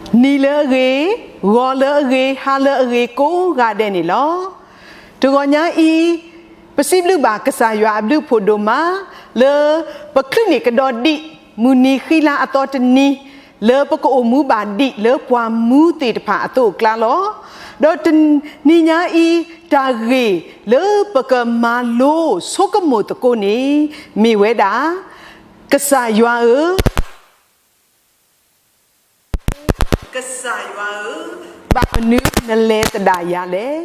နံၤလၢအဂ့ၤ, ဂီၤလၢအဂ့ၤ, ဟါလၢအဂ့ၤ ကိးဂၤဒဲးန့ၣ်လီၤ. တဂီၤညါအံၤ, ပစံးဘျုးဘၣ်ကစၢ်ယွၤအဘျုးအဖှိၣ်ဒိၣ်မး လၢပချုးန့ၢ်ကဒီးဒံး မုၢ်နံၤဃံလၤအသီတနံၤ လၢပကအိၣ်မူဘၣ်ဒံးလၢပှၤမူသ့ၣ်တဖၣ်အသိးအကျါလီၤ. ဒီးတနံၤညါအံၤ တၢ်ဂ့ၢ်လၢပကမၤလိဆိကမိၣ်သကိးန့ၣ် မ့ၢ်ဝဲဒၣ် ကစၢ်ယွၤဧၢ ကစၢ်ယွၤဧၢ, ဘၣ်မနုၤနလဲၤသဒၣ်ယၤလဲၣ်.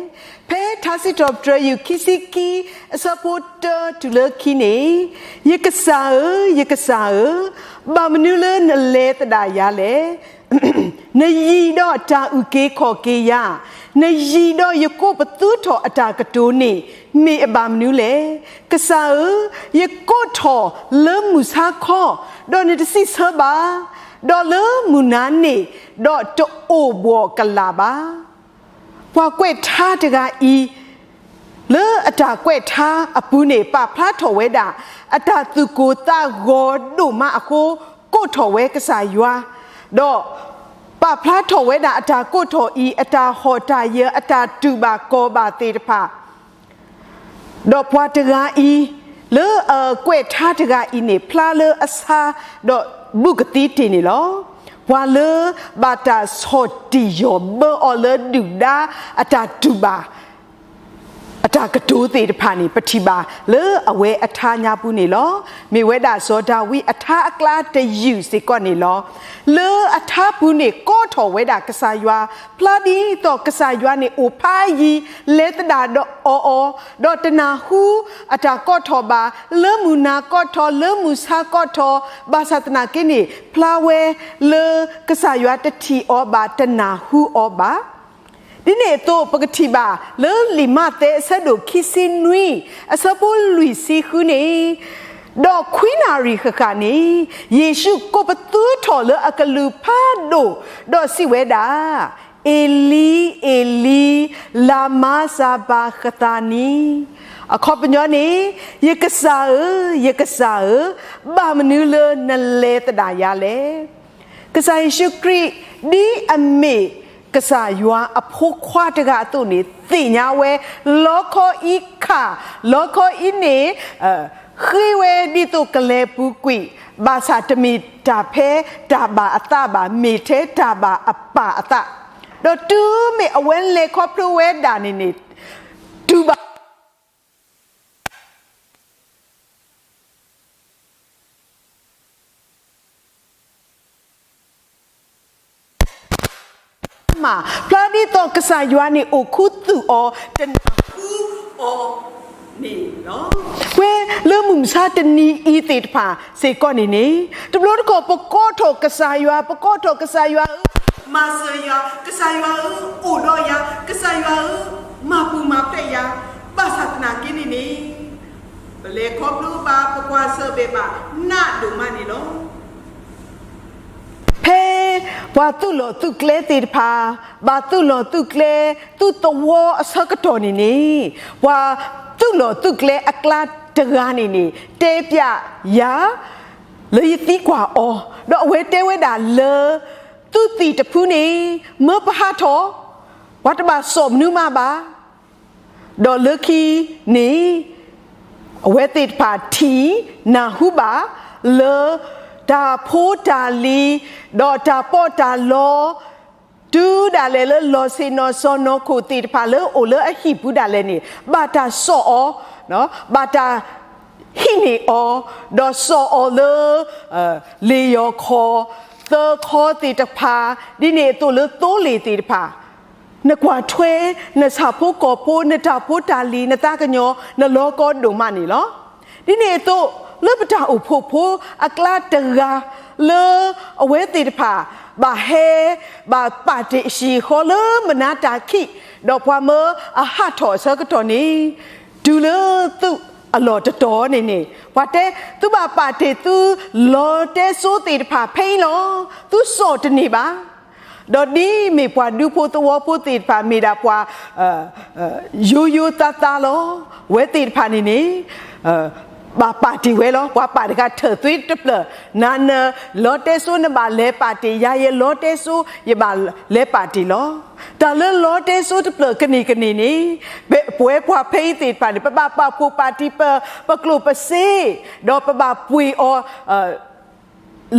ဖဲထါစံးထီၣ်ပတြၢၤ ယူၢ်ခံဆံခံ အဆၢဖိတၢတုၤလၢခံန့ၣ်, ယကစၢ်ဧၢ, ယကစၢ်ဧၢ, ဘၣ်မနုၤလၢနလဲၤသဒၣ်ယၤလဲၣ်. နယံၤဒီးတၢ်အုၣ်က့ၤခီၣ်က့ၤယၤ, နယံၤဒီးယကိးပသူထီၣ်အတၢ်ကတိၤန့ၣ် မ့ၢ်အဘၣ်မနုၤလဲၣ်. ကစၢ်ဧၢ, ယကိးထီၣ်လၢမုၢ်ဆါခီ, ဒီးနတစံးဆၢဘၣ်, ဒီးလၢမုၢ်နၤန့ၣ်, ဒီးတအိၣ်ဘှီၣ်ကလာ်ဘၣ်. ပှၤကွဲးထါတဂၤအံၤ လၢအတၢ်ကွဲးထါအပူၤန့ၣ် ပာ်ဖျါထီၣ်ဝဲဒၣ် အတၢ်သူၣ်ကိၢ်သးဂီၤဒိၣ်မးအဃိ ကိးထီၣ်ဝဲကစၢ်ယွၤ, ဒီးပာ်ဖျါထီၣ်ဝဲဒၣ်အတၢ်ကိးထီၣ်အံၤ အတၢ်ဟီၣ်တၢ်ယၢၤ အတၢ်တူၢ်ဘၣ်ကီၢ်ဘၣ်သ့ၣ်တဖၣ် ဒီးပှၤတဂၤအံၤ လၢအကွဲးထါတဂၤအံၤန့ၣ် ဖျါလၢအဆါ ဒီးဘူးကသံတ့ၢ်န့ၣ်လီၤ. ပှၤလၢဘၣ်တၢ်ဆီၣ်တံၢ်ယီၢ်ဘၢအီၤလၢဒုၣ်ဒါအတၢ်တူၢ်ဘၣ် အတၢ်ကတိၤသ့ၣ်တဖၣ်န့ၣ် ပထံၣ်ဘၣ်လၢအဝဲအထါညါပူၤန့ၣ်လီၤ. မ့ၢ်ဝဲဒၣ်စီၤဒၤဝံးအထါအကျါတယုၢ်စ့ၢ်ကီးန့ၣ်လီၤ. လၢအထါပူၤန့ၣ် ကိးထီၣ်ဝဲဒၣ်ကစၢ်ယွၤ, ဖျါဒ်သိးကစၢ်ယွၤန့ၣ်အိၣ်ဖးယံၤ လဲၤသဒၣ်ဒီးအီၤအီၤ, ဒီးတနၢ်ဟူအတၢ်ကိးထီၣ်ဘၣ်, လၢမုၢ်နၤကိးထီၣ်, လၢမုၢ်ဆါကိးထီၣ်, ဘၣ်ဆၣ်သနာ်က့န့ၣ် ဖျါဝဲလၢကစၢ်ယွၤတထံၣ်အီၤဘၣ်, တနၢ်ဟူအီၤဘၣ်. ဒ်န့ၣ်အသိး ပကထံၣ်ဘၣ်လၢလံာ်မးသဲအဆၢဒိၣ်ခံဆံနွံ အဆၢဖိလွံၢ်ဆံဃုန့ၣ်, ဒီးခွံနၣ်ရံၣ်ဃၣ်ဃၣ်န့ၣ် ယ့ၣ်ၡူးကိးပသူထီၣ်လၢအကလုၢ်ဖးဒိၣ်, ဒီးစံးဝဲဒၣ်, အ့လံ, အ့လံ, လၤမၤစၤဘၤဃသၤနံ, အခီပညီန့ၣ်, ယကစၢ်ဧၢ, ယကစၢ်ဧၢ, ဘၣ်မနုၤလၢနလဲၤသဒၣ်ယၤလဲၣ်. ကစၢ်ယ့ၣ်ၡူးခရံာ် ဒ်အမ့ၢ်ကစၢ်ယွၤအဖိခွါတဂၤအသိးန့ၣ် သ့ၣ်ညါဝဲ လီခီအံၤခၣ်, လီခီအံၤန့ၣ် ဃ့ဝဲဒ်သိးကလဲၤပူၤကွံာ်, ဘၣ်ဆၣ်တမ့ၢ်တၢ်ဖဲတၢ်ဘၣ်အသးဘၣ်, မ့ၢ်ထဲတၢ်ဘၣ်အပၢ်အသး, ဒီးတုၤမ့ၢ်အဝဲလဲၤခီဖျိဝဲဒၣ်န့ၣ်န့ၣ် တုၤဘၣ် မး, ဖျါဒ်သိးကစၢ်ယွၤန့ၣ်အိၣ်ခူသူၣ်အီၤ, တနၢ်ဟူအီၤန့ၣ်လီၤ. ပှဲၤလၢမုၢ်မဆါတနံၤအံၤသ့ၣ်တဖၣ်စ့ၢ်ကီးန့ၣ်န့ၣ်, တဘျီတခီၣ်ပကိးထီၣ်ကစၢ်ယွၤ, ပကိးထီၣ်ကစၢ်ယွၤဧၢ, မၤစၢၤယၤ, ကစၢ်ယွၤဧၢ, အိၣ်ဒီးယၤ, ကစၢ်ယွၤဧၢ, မၤပူၤမၤဖျဲးယၤ, ဘၣ်ဆၣ်သနာ်က့န့ၣ်န့ၣ် ပလဲၤခီဖျိဘၣ်, ပကွၢ်ဆၢၣ်ဘဲၣ်ဘၣ် နးဒိၣ်မးန့ၣ်လီၤ. ဖဲပှၤသုးလီၢ်သုးကျဲသ့ၣ်တဖၣ် ဘၣ်သုးလီၢ်သုးကျဲ သုသဝီအဆၢကတီၢ်န့ၣ်န့ၣ်, ပှၤသုးလီၢ်သုးကျဲအကျါတဂၤန့ၣ်န့ၣ် တဲပျးယၤ လၢယသံကွၢ်အီၤ, ဒီးအဝဲတဲဝဲဒၣ်လၢ သုးသံၣ်တဖုန့ၣ် မၢပဟးထီၣ်, ပှၤတဘၣ်စိာ်မနုၤမးဘၣ်. ဒီးလၢခံန့ၣ် အဝဲသ့ၣ်တဖၣ်ထံၣ်နၢ်ဟူဘၣ်လၢ တၢ်ဖိတၢ်လံၤ ဒီးတၢ်ပီးတၢ်လီ တုၤဒၣ်လဲာ်လၢလီၢ်ဆ့ၣ်နီၤစီၢ်နီၤခိၣ်သ့ၣ်တဖၣ်လၢအိၣ်လၢအဟံၣ်ပူၤဒၣ်လဲာ်န့ၣ် ဘၣ်တၢ်စိာ်အီၤ, ဘၣ်တၢ်ဟံးန့ၢ်အီၤ, ဒီးစိာ်အီၤလၢ လ့ၣ်ယီၤခီၣ် သၢခီသ့ၣ်တဖၣ်, ဒ်န့ၣ်အသိးလၢသိလ့ၣ်သ့ၣ်တဖၣ် နကွၢ်ထွဲ နဆၣ်ဖိကီၢ်ဖိ နတၢ်ဖိတၢ်လံၤ နသးကညီၤ နလီၤကီဒိၣ်မးန့ၣ်လီၤ. ဒ်န့ၣ်အသိး လၢပတၢ်အိၣ်ဖှိၣ်ဖိအကျါတဂၤ လၢအဝဲသ့ၣ်တဖၣ် ဘၣ်ဟဲ ဘၣ်ပာ်တ့ၢ်အဟံၣ်အဃီလၢမနၤတၢ်ခံး ဒီးပှၤမၢအဟးထီၣ်အဆၢကတီၢ်န့ၣ် တုၤလၢသုးအလီၢ်တတီၤန့ၣ်န့ၣ် ပှၤတဲ သုဘၣ်ပာ်တ့ၢ်သုလီတဲစိသ့ၣ်တဖၣ်ဖဲအံၤလီၤ. သုစိာ်တန့ၢ်ဘၣ်. ဒီးဒ်မ့ၢ်ပှၤဒူဖိသဝီဖိသ့ၣ်တဖၣ် မ့ၢ်ဒၣ်ပှၤ ယိယိသးသးလီၤ. အဝဲသ့ၣ်တဖၣ်န့ၣ်န့ၣ် ဘၣ်ပာ်တ့ၢ်ဝဲလီၤ. ပှၤပာ်တဂၤထၢၣ်သွ့တဖျၢၣ်, နၤနလီတဲစိနဘၣ်လဲၤပာ်တ့ၢ်, ယၤယလီတဲစိယဘၣ်လဲၤပာ်တ့ၢ်လီၤ. တၢ်လၢလီတဲစိတဖျၢၣ်ကန့ၢ်ကန့ၢ်န့ၣ်, ပဝဲပှၤဖဲအံၤသ့ၣ်တဖၣ်န့ၣ် ပဘၣ်ပာ်ဖှိၣ်ပာ်တံၢ်ပ ပကျိၣ်ပစ့, ဒီးပဘၣ်ပှ့ၤအီၤ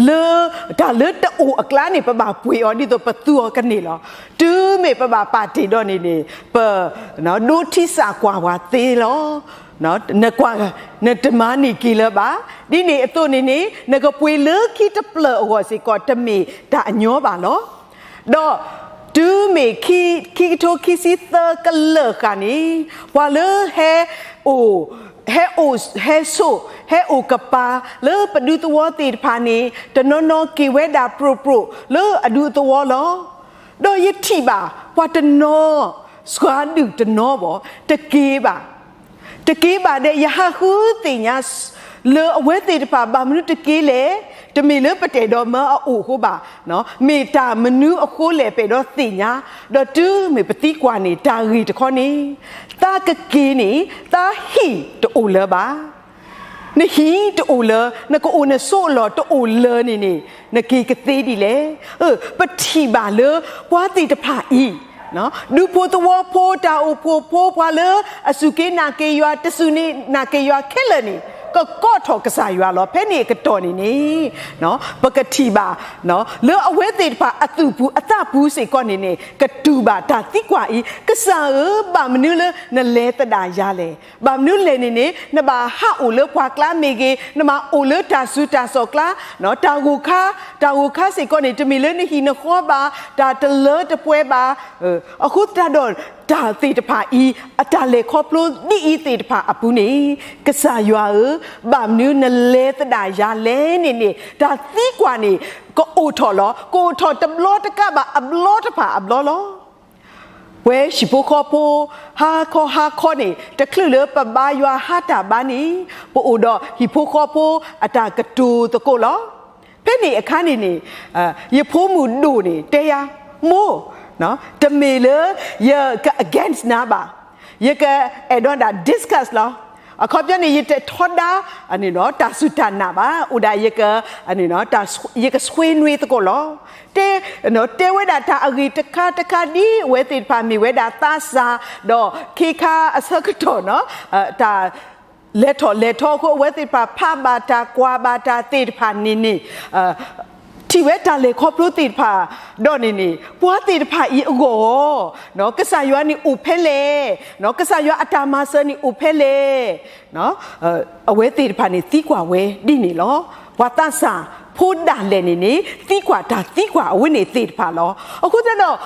လၢ တၢ်လၢတအိၣ်အကျါန့ၣ် ပဘၣ်ပှ့ၤအီၤဒ်သိးပသူအီၤကန့ၢ်လီၤ. တုၤမ့ၢ်ပဘၣ်ပာ်တ့ၢ်ဒီးန့ၣ်န့ၣ် ပ ဒိထံစၣ်ကွၢ်ပှၤသ့လီၤ. နကွၢ် နတမၤန့ၢ်က့ၤလၢၤဘၣ်. ဒ်န့ၣ်အသိးန့ၣ်န့ၣ် နကပှ့ၤလၢခံတဖျၢၣ်အဂီၢ်စ့ၢ်ကီး တမ့ၢ်တၢ်ညီဘၣ်လီၤ. ဒီးတုၤမ့ၢ်ခံ ခံကထိခံဆံသၢကလၢာ်ဃၣ်န့ၣ် ပှၤလၢဟဲအိၣ် ဟဲအိၣ် ဟဲဆိး ဟဲအိၣ်ကပၤလၢပဒူသဝီသ့ၣ်တဖၣ်န့ၣ် တနီၤနီၤက့ၤဝဲဒၣ်ပြိၣ်ပြိၣ်လၢအဒူသဝီလီၤ. ဒီးယထံၣ်ဘၣ်ပှၤတနီၤ စှၤဒုၣ်တနီၤဘၣ် တက့ၤဘၣ် တက့ၤဘၣ်ဒီး ယဟးဃုသ့ၣ်ညါ လၢအဝဲသ့ၣ်တဖၣ် ဘၣ်မနုၤတက့ၤလဲၣ်. တမ့ၢ်လၢပတအဲၣ်ဒိးမၢအအိၣ်အဃိဘၣ်, မ့ၢ်တၢ်မနုၤအဃိလဲၣ် ပအဲၣ်ဒိးသ့ၣ်ညါ. ဒီးတုၤမ့ၢ်ပသံကွၢ်န့ၣ် တၢ်ဂ့ၢ်တခီန့ၣ် သးကက့ၤန့ၣ် သးဟံၣ်တအိၣ်လၢၤဘၣ်. နဟံၣ်တအိၣ်လၢၤ, နကအိၣ်နဆိးအလီၢ်တအိၣ်လၢၤန့ၣ်န့ၣ် နက့ၤကသ့ဒ်လဲၣ်. ပထံၣ်ဘၣ်လၢပှၤသ့ၣ်တဖၣ်အံၤ ဒူဖိသဝီဖိ တၢ်အိၣ်ဖှိၣ်ဖိ ပှၤလၢအစူၢ်က့ၤနာ်က့ၤယွၤ တစူၢ်နာ်က့ၤယွၤခဲလၢာ်န့ၣ် ကကိးထီၣ်ကစၢ်ယွၤလီၤ. ဖဲန့ၣ်အကတီၢ်န့ၣ်န့ၣ် ပကထံၣ်ဘၣ် လၢအဝဲသ့ၣ်တဖၣ်အသူၣ်ပူၤအသးပူၤစ့ၢ်ကီးန့ၣ်န့ၣ် ကတူၢ်ဘၣ်တၢ်သံကွၢ်အံၤ, ကစၢ်ဧၢ, ဘၣ်မနုၤလၢနလဲၤသဒၣ်ယၤလဲၣ်. ဘၣ်မနုၤလဲၣ်န့ၣ်န့ၣ် နဘၣ်ဟးအိၣ်လၢပှၤကျါမ့ၢ်ဂ့ၤ, နဘၣ်အိၣ်လၢတၢ်စူၤတၢ်စီၣ်ကျါ, တၢ်ဂိၢ်ခါ, တၢ်ဂိၢ်ခါစ့ၢ်ကီးန့ၣ် တမ့ၢ်လၢနဟံၣ်နဃီဘၣ်, တၢ်တလၢတပှဲၤဘၣ်. အဃိသတးဒီး တၢ်သ့ၣ်တဖၣ်အံၤ အတၢ်လဲၤခီဖျိဒ်အံၤသ့ၣ်တဖၣ်အပူၤန့ၣ် ကစၢ်ယွၤဧၢ, ဘၣ်မနုၤနလဲၤသဒၣ်ယၤလဲၣ်န့ၣ်န့ၣ် တၢ်သံကွၢ်န့ၣ် ကအိၣ်ထီၣ်လီၤ. ကအိၣ်ထီၣ်တဘျီတကးဘၣ် အဘျီတဖၣ်အဘျီလီၤ. ပဝဲဟံၣ်ဖိဃီဖိ ဟါခီဟါခီန့ၣ် တချုးလၢပဘါယွၤဟါတၢ်ဘါန့ၣ် ပအိၣ်ဒီးဟံၣ်ဖိဃီဖိအတၢ်ကတိၤသကိးလီၤ. ဖဲန့ၣ်အခါန့ၣ်န့ၣ် ယဖိမုၣ်ဒိၣ်န့ၣ် တဲယၤ မိၢ်, တမ့ၢ်လၢယက against နၤဘၣ်, ယကအဲၣ်ဒိးဒၣ် discuss လီၤ. အခီပညီန့ၣ် ယတထီဒါ တၢ်စူၢ်တၢ်နာ်ဘၣ်, အိၣ်ဒၣ် ယကဆွေးနွေးသကိးလီၤ. တဲ တဲဝဲဒၣ်တၢ်အဂ့ၢ်တခါတခါ ဒ်အဝဲသ့ၣ်တဖၣ်မ့ၢ်ဝဲဒၣ်သးစၢ်, ဒီးခ့ခါအဆၢကတီၢ် တၢ်လဲၤထီၣ်လဲၤထီအဃိ အဝဲသ့ၣ်တဖၣ်ဖးဘၣ်တၢ်ကွၢ်ဘၣ်တၢ်သ့ၣ်တဖၣ်န့ၣ်န့ၣ် ထံၣ်ဝဲတၢ်လဲၤခီဖျိသ့ၣ်တဖၣ်ဒီးန့ၣ်န့ၣ် ပှၤသ့ၣ်တဖၣ်အံၤအဂီၢ် ကစၢ်ယွၤန့ၣ်အိၣ်ဖဲလဲၣ်, ကစၢ်ယွၤအတၢ်မၤစၢၤန့ၣ်အိၣ်ဖဲလဲၣ်. အဝဲသ့ၣ်တဖၣ်န့ၣ်သံကွၢ်ဝဲဒ်န့ၣ်လီၤ. ပှၤသးစၢ်ဖိဒၣ်လဲာ်န့ၣ်န့ၣ် သံကွၢ်တၢ်သံကွၢ်အဝဲန့ၣ်သ့ၣ်တဖၣ်လီၤ. အဃိသတးဒီး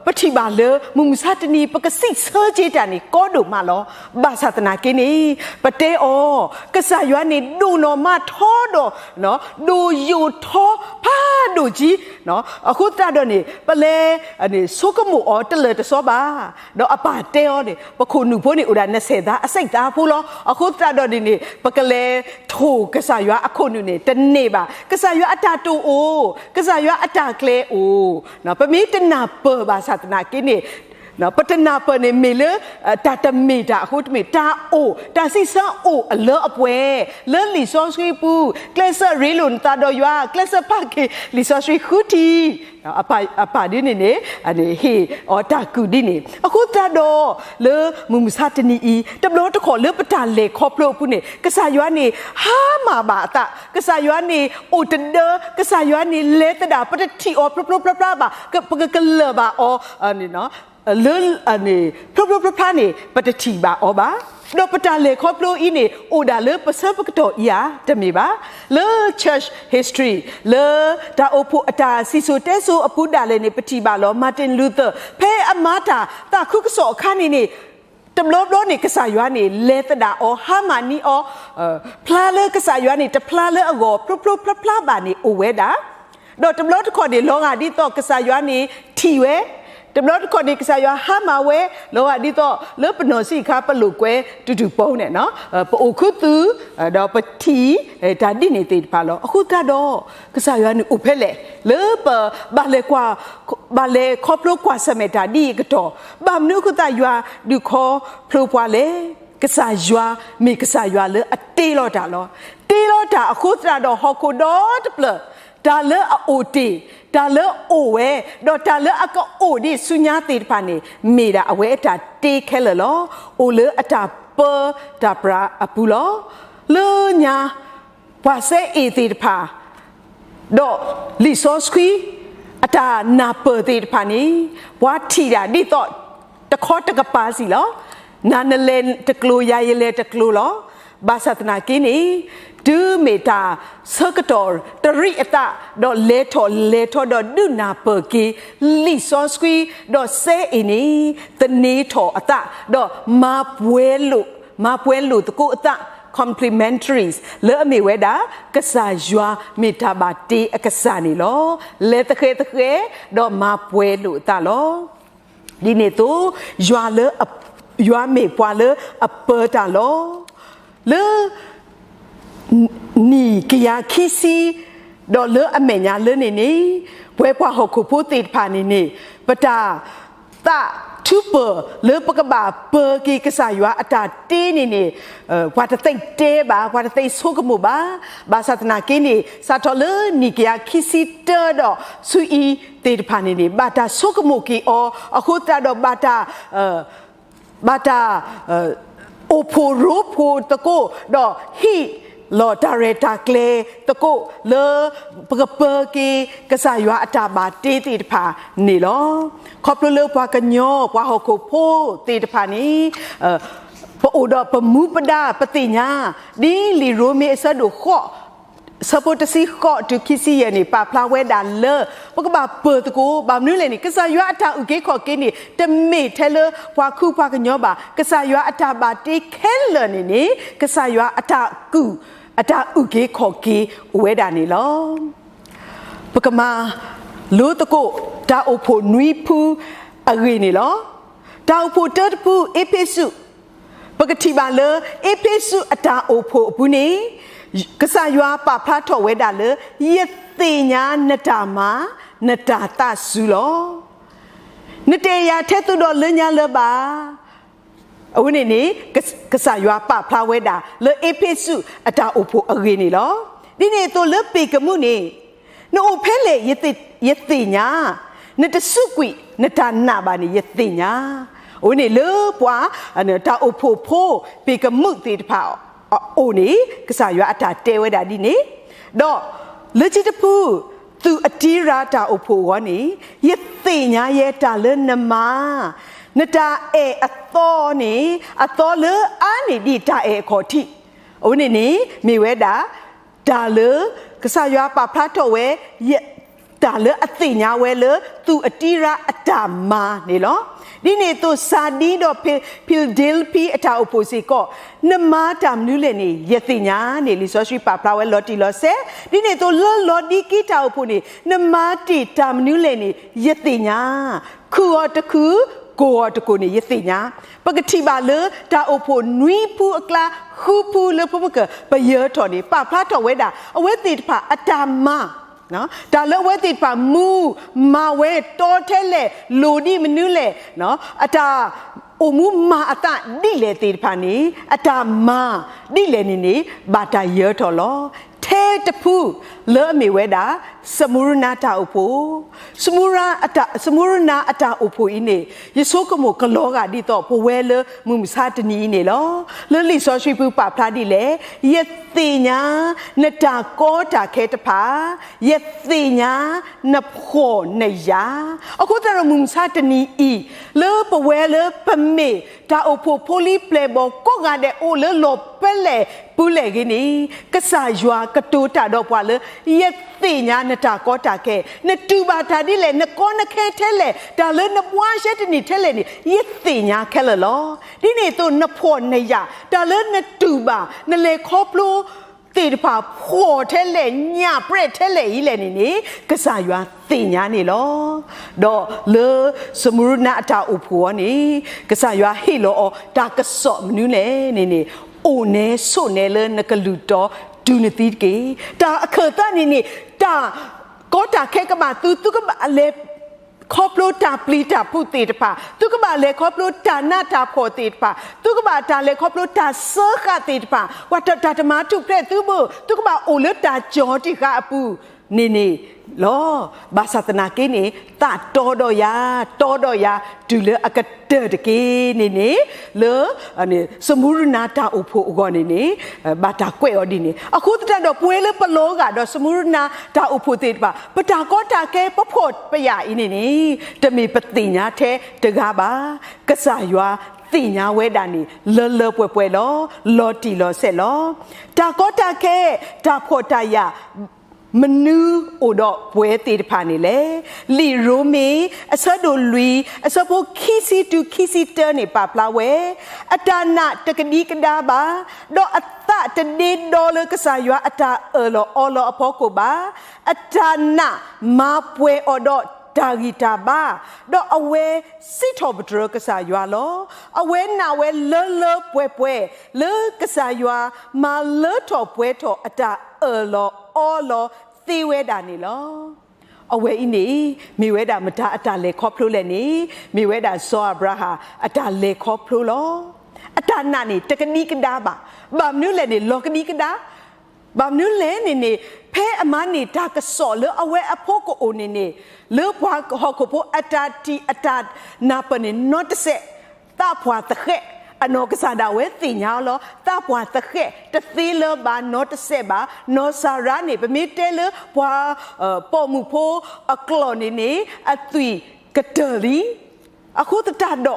ပထံၣ်ဘၣ်လၢမုၢ်မဆါတနံၤ ပကစံးဆၢက့ၤတၢ်န့ၣ် ကီဒိၣ်မးလီၤ. ဘၣ်ဆၣ်သနာ်က့န့ၣ် ပတဲအီၤ ကစၢ်ယွၤန့ၣ်ဒိၣ်နီၢ်မးထီဒီး ဒိၣ်ယိာ်ထီဖးဒိၣ်ကံ အဃိသတးဒီးန့ၣ် ပလဲၤဆိကမိၣ်အီၤတလၢာ်တစီဘၣ်. ဒီးအပၢ်တဲအီၤန့ၣ် ပခိၣ်နူာ်ဖိန့ၣ် အိၣ်ဒၣ်နစဲးသး အစိတ်သားဖိလီၤ. အဃိသတးဒီးန့ၣ်န့ၣ် ပကလဲၤထိၣ်ကစၢ်ယွၤအခိၣ်နူာ်န့ၣ် တန့ၢ်ဘၣ်. ကစၢ်ယွၤအတၢ်တိာ်အိၣ်, ကစၢ်ယွၤအတၢ်ကျဲၤအိၣ်. ပမ့ၢ်တနၢ်ပၢၢ်ဘၣ်ဆၣ်သနာ်က့န့ၣ် ပတနၢ်ပၢၢ်န့ၣ် မ့ၢ်လၢ တၢ်တမ့ၢ်တၢ်အဃိတမ့ၢ် တၢ်အိၣ် တၢ်စံးဆၢအိၣ်အလၢအပှဲၤ လၢလံာ်စီဆှံပူၤ, ကျဲးစၢးရ့လိာ်နသးဒီးယွၤ, ကျဲးစၢးဖးက့ၤလံာ်စီဆှံဃုထံၣ်. အပၢ်ဒ်န့ၣ်န့ၣ် ဟ့ၣ်အီၤတၢ်ကုၢ်ဒ်န့ၣ် အဃိသတးဒီး လၢမုၢ်မဆါတနံၤအံၤ တဘျီတခီၣ်လၢပတၢ်လဲၤခီဖျိအပူၤန့ၣ် ကစၢ်ယွၤန့ၣ် ဟါမၢ်ဘၣ်အသး, ကစၢ်ယွၤန့ၣ် အိၣ်တဒၢ, ကစၢ်ယွၤန့ၣ် လဲၤသဒၣ် ပတထံၣ်အီၤဖျိဖျိဖျါဖျါဘၣ်, ပကကလၢၢ်ဘၣ်အီၤ လၢ ဖျိဖျိဖျါဖျါန့ၣ် ပတထံၣ်ဘၣ်အီၤဘၣ်. ဒီးပတၢ်လဲၤခီဖျိအံၤန့ၣ် အိၣ်ဒၣ်လၢပဆၢပကတီၢ်အံၤဧါ, တမ့ၢ်ဘၣ်. လၢ church history လၢတၢ်အိၣ်ဖှိၣ်အတၢ်စံၣ်စိၤတဲစိၤအပူၤဒၣ်လဲာ်န့ၣ် ပထံၣ်ဘၣ်လီၤ. Martin Luther ဖဲအမၤတၢ်သးခုကစီၣ်အခါန့ၣ်န့ၣ် တဘျီဘျီန့ၣ် ကစၢ်ယွၤန့ၣ် လဲၤသဒၣ်အီၤ ဟါမၢ်န့ၢ်အီၤ ဖျါလၢကစၢ်ယွၤန့ၣ် တဖျါလၢအဂီၢ် ဖျိဖျိဖျါဖျါဘၣ်န့ၣ် အိၣ်ဝဲဒၣ်. ဒီးတဘျီတခီၣ်န့ၣ် လီၤဂာ်ဒ်သိးကစၢ်ယွၤန့ၣ်ထံၣ်ဝဲ, တဘျီတခီၣ်န့ၣ် ကစၢ်ယွၤဟါမၢ်ဝဲ, လီၤဂာ်ဒ်သိးလၢပနီၢ်ဆံးအခါ ပလိာ်ကွဲတုၤတုၤပူၤန့ၣ် ပအိၣ်ခူသူၣ် ဒီးပထံၣ်တၢ်ဒ်န့ၣ်သ့ၣ်တဖၣ်လီၤ. အဃိသတးဒီး ကစၢ်ယွၤန့ၣ်အိၣ်ဖဲလဲၣ်, လၢပဘၣ်လဲၤကွၢ် ဘၣ်လဲၤခီဖျိကွၢ်ဆၢၣ်မဲာ်တၢ်ဒ်အံၤအကတီၢ်, ဘၣ်မနုၤအဃိသတးယွၤဒုးခီဖျိပှၤလဲၣ်. ကစၢ်ယွၤမ့ၢ်ကစၢ်ယွၤလၢအတ့လီၤတၢ်လီၤ. တ့လီၤတၢ်အဃိသတးဒီးဟီၣ်ခိၣ်ဒီတဖျၢၣ်, တၢ်လၢအအိၣ်တ့ၢ်, တၢ်လၢအအိၣ်ဝဲ, ဒီးတၢ်လၢအကအိၣ်ဒံးဆူညါသ့ၣ်တဖၣ်န့ၣ် မ့ၢ်ဒၣ်အဝဲအတၢ်တ့ခဲလၢာ်လီၤ. အိၣ်လၢအတၢ်ပၢတၢ်ပြးအပူၤလီၤ. လၢညါ ပှၤစဲအ့ၣ်သ့ၣ်တဖၣ် ဒီးလံာ်စီဆှံ အတၢ်နၢ်ပၢၢ်သ့ၣ်တဖၣ်န့ၣ် ပှၤထံၣ်ဒၣ်ဒ်သိးတခီတကပၤစံးလီၤ. နၤနလဲၤတကျိၤ ယၤယလဲၤတကျိၤလီၤ. ဘၣ်ဆၣ်သနာ်က့န့ၣ် တုၤမ့ၢ်တၢ်ဆၢကတီၢ်တရံးအသး ဒီးလဲၤထီၣ်လဲၤထီဒီးဒုးနၢ်ပၢၢ်က့ၤ လံာ်စီဆှံ ဒီးစဲအ့ၣ်န့ၣ် သန့ၤထီၣ်အသး ဒီးမၤပှဲၤလိာ် မၤပှဲၤလိာ်သကိးအသး complementaries လၢအမ့ၢ်ဝဲဒၣ် ကစၢ်ယွၤမ့ၢ်တၢ်ဘၣ်တ့အကစၢ်န့ၣ်လီၤ. လဲၤသဃဲၤသဃဲၤ ဒီးမၤပှဲၤလိာ်အသးလီၤ. ဒ်န့ၣ်အသိး ယွၤလၢအ ယွၤမ့ၢ်ပှၤလၢအပၢတၢ်လီၤ. လၢ နံၣ်ကယၤခံဆံ ဒီးလၢအမဲာ်ညါလၢန့ၣ်န့ၣ် ပဝဲပှၤဟီၣ်ခိၣ်ဖိသ့ၣ်တဖၣ်န့ၣ်န့ၣ် ပတၢ်သးထူပၢၢ်လၢပကဘၣ်ပၢက့ၤကစၢ်ယွၤအတၢ်တ့န့ၣ်န့ၣ် ပှၤတသ့တဲဘၣ်, ပှၤတသ့ဆိကမိၣ်ဘၣ်. ဘၣ်ဆၣ်သနာ်က့န့ၣ် စးထီၣ်လၢနံၣ်ကယၤခံဆံတၢဒီးဆူအံၤသ့ၣ်တဖၣ်န့ၣ်န့ၣ် ဘၣ်တၢ်ဆိကမိၣ်က့ၤအီၤ အဃိသတးဒီးဘၣ်တၢ် ဘၣ်တၢ် အိၣ်ဖှိၣ်ရိဖှိၣ်သကိး ဒီးဟ့ၣ်လီၤတၢ်ရဲၣ်တၢ်ကျဲၤသကိး လၢပကပၢက့ၤ ကစၢ်ယွၤအတၢ်ဘၣ်တ့သ့ၣ်တဖၣ်န့ၣ်လီၤ. ခီဖျိလၢပှၤကညီ ပှၤဟီၣ်ခိၣ်ဖိသ့ၣ်တဖၣ်န့ၣ် ပအိၣ်ဒီးပမူပဒါပသ့ၣ်ညါ ဒ်လံာ်ရိမ့ၤအဆၢဒိၣ်ဃိး ဆၢဖိတဆံဃိးတုၤခံဆံယဲၢ်န့ၣ် ပာ်ဖျါဝဲဒၣ်လၢ ပကဘၣ်ပၢၤသကိး ဘၣ်မနုၤလဲၣ်န့ၣ် ကစၢ်ယွၤအတၢ်အုၣ်က့ၤခီၣ်က့ၤန့ၣ် တမ့ၢ်ထဲလၢပှၤခူပှၤကညီဘၣ်. ကစၢ်ယွၤအတၢ်ဘၣ်တ့ခဲလၢာ်န့ၣ်န့ၣ် ကစၢ်ယွၤအတၢ်ကုၢ် အတၢ်အုၣ်က့ၤခီၣ်က့ၤအိၣ်ဝဲဒၣ်န့ၣ်လီၤ. ပကမၤလိသကိး တၢ်အိၣ်ဖှိၣ်နွံဖုအဂ့ၢ်န့ၣ်လီၤ. တၢ်အိၣ်ဖှိၣ်တၢတဖု အ့းဖ့းစူး ပကထံၣ်ဘၣ်လၢ အ့းဖ့းစူးအတၢ်အိၣ်ဖှိၣ်အပူၤန့ၣ် ကစၢ်ယွၤပာ်ဖျါထီၣ်ဝဲဒၣ်လၢ ယသ့ၣ်ညါနတၢ်မၤ နတၢ်သးစူၤလီၤ. နတအဲၣ်ယၤထဲသိးဒီးလၢညါလၢၤဘၣ်. အဝဲန့ၣ်န့ၣ် ကစၢ်ယွၤပာ်ဖျါဝဲဒၣ်လၢအ့းဖ့းစူးအတၢ်အိၣ်ဖှိၣ်အဂ့ၢ်န့ၣ်လီၤ. ဒ်န့ၣ်အသိးလၢပ့ၤကမူၣ်န့ၣ် နအိၣ်ဖဲလဲၣ် ယသ့ၣ်ညါ, နတစူးကွံာ်နတၢ်နာ်ဘၣ်န့ၣ် ယသ့ၣ်ညါ. အဝဲန့ၣ်လၢပှၤ တၢ်အိၣ်ဖှိၣ်ဖိ ပ့ၤကမူၣ်သ့ၣ်တဖၣ်အအိၣ်န့ၣ် ကစၢ်ယွၤအတၢ်တဲဝဲဒၣ်ဒ်န့ၣ်, ဒီးလၢခံတဖု သုးအတံရါတၢ်အိၣ်ဖှိၣ်အဂီၢ်န့ၣ် ယသ့ၣ်ညါယဲတၢ်လၢနမၤ, နတၢ်အဲၣ်အသီန့ၣ် အသီလၢအါန့ၢ်ဒံးတၢ်အဲၣ်အခီၣ်ထံး, အဝဲန့ၣ်န့ၣ် မ့ၢ်ဝဲဒၣ် တၢ်လၢ ကစၢ်ယွၤပာ်ဖျါထီၣ်ဝဲ တၢ်လၢအသ့ၣ်ညါဝဲလၢ သုးအတံရါအတၢ်မၤန့ၣ်လီၤ. ဒ်န့ၣ်အသိး စၤဒံဒီး ဖံလဒ့လဖံအတၢ်အိၣ်ဖှိၣ်စ့ၢ်ကီး, နမၤတၢ်မနုၤလဲၣ်န့ၣ် ယသ့ၣ်ညါန့ၣ် လံာ်စီဆှံပာ်ဖျါဝဲလီၤတံၢ်လီၤဆဲး, ဒ်န့ၣ်အသိးလၢလီၤဒံကံတၢ်အိၣ်ဖှိၣ်န့ၣ် နမၤတ့ၢ်တၢ်မနုၤလဲၣ်န့ၣ် ယသ့ၣ်ညါ, ခုၣ်အီၤတခုၣ်, ကိၢ်အီၤတကိၢ်န့ၣ် ယသ့ၣ်ညါ. ပကထံၣ်ဘၣ်လၢတၢ်အိၣ်ဖှိၣ်နွံဖုအကျါ ဃုဖုလၢပကပယၢၤထီၣ်န့ၣ် ပာ်ဖျါထီၣ်ဝဲဒၣ် အဝဲသ့ၣ်တဖၣ်အတၢ်မၤ တၢ်လၢအဝဲသ့ၣ်တဖၣ်မၤ မၤဝဲတီထဲလဲၣ် လိၣ်ဒံးမနုၤလဲၣ်, အတၢ်အိၣ်မူမၤအသးဒ်လဲၣ်သ့ၣ်တဖၣ်န့ၣ် အတၢ်မၤဒ်လဲၣ်န့ၣ်န့ၣ် ဘၣ်တၢ်ယၢၤထီၣ်လီၤ. ထဲတဖုလၢအမ့ၢ်ဝဲဒၣ် စမူရနၤတၢ်အိၣ်ဖှိၣ်, စမူရနၤအတၢ်အိၣ်ဖှိၣ်အံၤန့ၣ် ယဆိကမိၣ်ကလီၤဂာ်ဒ်သိး ပဝဲလၢမုၢ်မဆါတနံၤအံၤန့ၣ်လီၤ. လၢလံာ်စီဆှံပူၤပာ်ဖျါဒ်လဲၣ်, ယသ့ၣ်ညါနတၢ်ကီတၢ်ခဲတဖၣ်, ယသ့ၣ်ညါနဖှီၣ်နယာ်, အဃိသတးဒီးမုၢ်မဆါတနံၤအံၤ လၢပဝဲလၢပမ့ၢ်တၢ်အိၣ်ဖှိၣ်ဖိလံၤပျဲၢ်ဘီၣ်ကိးဂၤဒဲးအိၣ်လၢလီၢ်ဖဲလဲၣ်ပူၤလဲၣ်ဂ့ၤန့ၣ်, ကစၢ်ယွၤကတိၤတၢ်ဒီးပှၤလၢ ယသ့ၣ်ညါနတၢ်ကီတၢ်ခဲ, နတူၢ်ဘၣ်တၢ်ဒ်လဲၣ်, နကီနခဲထဲလဲၣ်, တၢ်လၢနဘှါရှဲတနံၤထဲလဲၣ်န့ၣ် ယသ့ၣ်ညါခဲလၢာ်လီၤ. ဒ်န့ၣ်အသိးနဖှီၣ်နယာ်, တၢ်လၢနတူၢ်ဘၣ်, နလဲၤခီဖျိသ့ၣ်တဖၣ်ဖှီၣ်ထဲလဲၣ်, ညၣ်ပြဲးထဲလဲၣ်အံၤလဲၣ်န့ၣ်န့ၣ် ကစၢ်ယွၤသ့ၣ်ညါန့ၣ်လီၤ. ဒီးလၢစမူရနၤအတၢ်အိၣ်ဖှိၣ်အံၤန့ၣ် ကစၢ်ယွၤဟ့ၣ်လီၤအီၤတၢ်ကစီၣ်မနုၤလဲၣ်န့ၣ်န့ၣ်, အိၣ်နဲဆိးနဲလၢနကလုၢ်တီတုၤနသံတက့ၢ်. တၢ်အခၢၣ်သးန့ၣ်န့ၣ် တၢ်ကီတၢ်ခဲကဘၣ်သု, သုကဘၣ်လဲၤ ခီဖျိတၢ်ပျံၤတၢ်ဖုးသ့ၣ်တဖၣ်, သုကဘၣ်လဲၤခီဖျိတၢ်နးတၢ်ဖှီၣ်သ့ၣ်တဖၣ်, သုကဘၣ်တၢ်လဲၤခီဖျိတၢ်စၢဃာ်သ့ၣ်တဖၣ်, ပှၤတၢ်တမၤထူၣ်ဖျဲးသုဘၣ်, သုကဘၣ်အိၣ်လၢတၢ်ကၠီတံၢ်ဃာ်အပူၤန့ၣ်န့ၣ်လီၤ. ဘၣ်ဆၣ်သနာ်က့န့ၣ် သးတီဒီးယၤ, တီဒီးယၤ တုၤလၢအကတၢၢ်တက့ၢ်န့ၣ်န့ၣ်, လၢ စမူရနၤတၢ်အိၣ်ဖှိၣ်အဂီၢ်န့ၣ်န့ၣ် ဘၣ်တၢ်ကွဲးအီၤဒ်န့ၣ်. အဃိသတးဒီး ပဝဲလၢပလီၤဂာ်ဒီးစမူရနၤတၢ်အိၣ်ဖှိၣ်သ့ၣ်တဖၣ်, ပတၢ်ကီတၢ်ခဲပဖှီၣ်ပယာ်အံၤန့ၣ်န့ၣ် တမ့ၢ်ပသ့ၣ်ညါထဲတဂၤဘၣ်. ကစၢ်ယွၤသ့ၣ်ညါဝဲဒၣ်န့ၣ် လၢလၢပှဲၤပှဲၤလီၤ. လီၤတံၢ်လီၤဆဲးလီၤ. တၢ်ကီတၢ်ခဲ, တၢ်ဖှီၣ်တၢ်ယာ် မနုၤအိၣ်ဒီးပှဲၤသ့ၣ်တဖၣ်န့ၣ်လဲၣ်. လံာ်ရိမ့ၤ အဆၢဒိၣ်လွံၢ် အဆၢဖိခံဆံတုၤခံဆံတၢန့ၣ် ပာ်ဖျါဝဲ, အတၢ်နာ်တကဒံကဒါဘၣ်, ဒီးအသးတဒ့ဒီလၢကစၢ်ယွၤအတၢ်အၢၣ်လီၤအီလီၤအဖီခိၣ်ဘၣ်. အတၢ်နာ်မၤပှဲၤအီၤဒီးတၢ်ဂံၢ်တၢ်ဘါ, ဒီးအဝဲစံးထီၣ်ပတြၢၤကစၢ်ယွၤလီၤ. အဝဲနာ်ဝဲလၢလၢပှဲၤပှဲၤ လၢကစၢ်ယွၤမၤလၢထီၣ်ပှဲၤထီၣ်အတၢ်အၢၣ်လီၤအီလီၤသ့ဝဲဒၣ်န့ၣ်လီၤ. အဝဲအံၤန့ၣ် မ့ၢ်ဝဲဒၣ်မတၤအတၢ်လဲၤခီဖျိလဲၣ်န့ၣ်, မ့ၢ်ဝဲဒၣ်စီၤအၤဘြၤဟၣ်အတၢ်လဲၤခီဖျိလီၤ. အတၢ်နာ်န့ၣ် တကဒံကဒါဘၣ်. ဘၣ်မနုၤလဲၣ်န့ၣ် လီၤကဒံကဒါ ဘၣ်မနုၤလဲၣ်န့ၣ်န့ၣ်, ဖဲအမၤန့ၢ်တၢ်ကစီၣ်လၢအဝဲအဖိကအိၣ်န့ၣ်န့ၣ်, လၢပှၤဟီၣ်ခိၣ်ဖိအတၢ်ထံၣ်အတၢ်နၢ်ပၢၢ်န့ၣ် နီတစဲး, သးပှၢ်သဃဲး, အနီၢ်ကစၢ်ဒၣ်ဝဲသ့ၣ်ညါအီၤလီၤ. သးပှၢ်သဃဲး တသ့လၢၤဘၣ် နီတစဲးဘၣ်. နီၢ်စၤရါန့ၣ် ပမ့ၢ်တဲလၢပှၤ ပိာ်မုၣ်ဖိအကျိာ်န့ၣ်န့ၣ် အသွံၣ်ကတၢၢ်လံ. အဃိသတးဒီး တ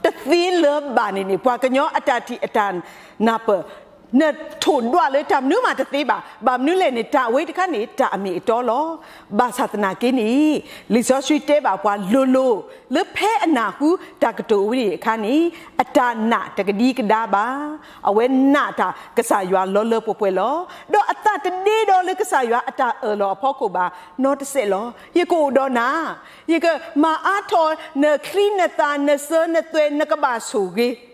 သ့လၢၤဘၣ်န့ၣ်န့ၣ် ပှၤကညီအတၢ်ထံၣ်အတၢ်နၢ်ပၢၢ် နထိၣ်ဒွးလၢတၢ်မနုၤမးတသ့ဘၣ်. ဘၣ်မနုၤလဲၣ်န့ၣ် တၢ်အဝဲတခါန့ၣ် တၢ်အမ့ၢ်အတီလီၤ. ဘၣ်ဆၣ်သနာ်က့န့ၣ် လံာ်စီဆှံတဲဘၣ်ပှၤလိၤလိၤ လၢဖဲအနၢ်ဟူတၢ်ကတိၤဝဲန့ၣ်အခါန့ၣ် အတၢ်နာ်တကဒံကဒါဘၣ်. အဝဲနာ်တၢ်ကစၢ်ယွၤလီၤလၢပှဲၤပှဲၤလီၤ. ဒီးအသးတဒ့ဒီလၢကစၢ်ယွၤအတၢ်အၢၣ်လီၤအဖီခိၣ်ဘၣ် နီတစဲးလီၤ. ယကအိၣ်ဒီးနၤ, ယကမၤအါထီၣ်နချံနသၣ် နစၢၤနသွဲၣ် နကဘၣ်ဆိၣ်ဂ့ၤ